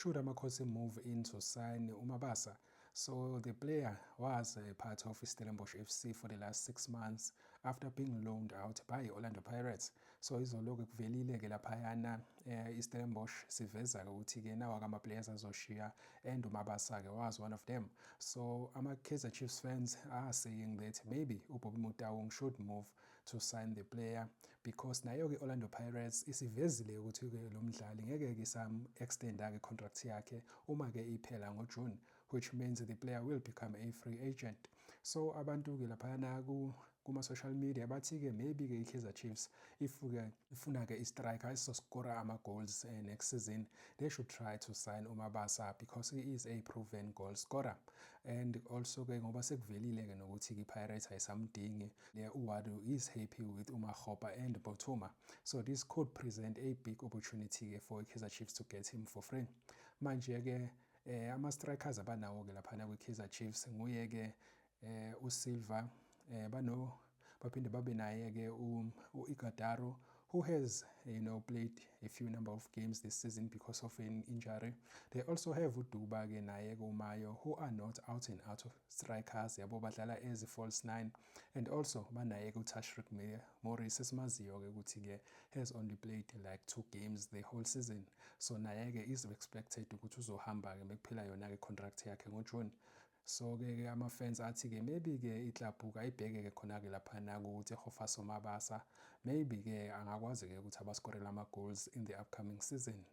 Should Amakhosi move in to sign uMabasa? So the player was a part of Stellenbosch FC for the last 6 months after being loaned out by Orlando Pirates. So izolo-ke kuvelile-ke laphayana iStellenbosch siveza-ke ukuthi-ke nawa-ke ama-players azoshiya and uMabasa-ke was one of them. So ama-Kaizer Chiefs fans are saying that maybe uBobby Motaung should move to sign the player because nayo-ke Orlando Pirates isivezile ukuthi-ke lo mdlali ngeke-ke isam-extenda-ke contract yakhe uma-ke iphela ngoJune, which means the player will become a free agent. So abantu-ke laphayana kuma-social media bathi-ke maybe-ke i-Kaizer Chiefs, if-ke ifuna-ke i-striker esizoskora ama-goals next season, they should try to sign uMabasa because he is a proven goal scorer. And also-ke ngoba sekuvelile-ke nokuthi-ke i-Pirates ayisamdingi, uOuaddou is happy with uMakgopa and Mbuthuma, so this could present a big opportunity-ke for i-Kaizer Chiefs to get him for free. Manje-ke ama-strikers abanawo-ke laphana kwi-Kaizer Chiefs nguye-ke uSilva, bano baphinde babe naye-ke u-Ighodaro, who has played a few number of games this season because of an injury. They also have uDuba-ke naye-ke uMayo, who are not out and out of strikers, yabo, badlala as false nine. And also banaye-ke uTashreeq Morris, esimaziyo-ke ukuthi-ke has only played like two games the whole season, so naye-ke is expected ukuthi uzohamba-ke mekuphela yona-ke contract yakhe ngoJune. So-ke ke ama-fans athi-ke maybe-ke iklabhu ayibheke-ke khona-ke laphana ku-Tshegofatso Mabasa, maybe-ke angakwazi-ke ukuthi abaskorele ama-goals in the upcoming season.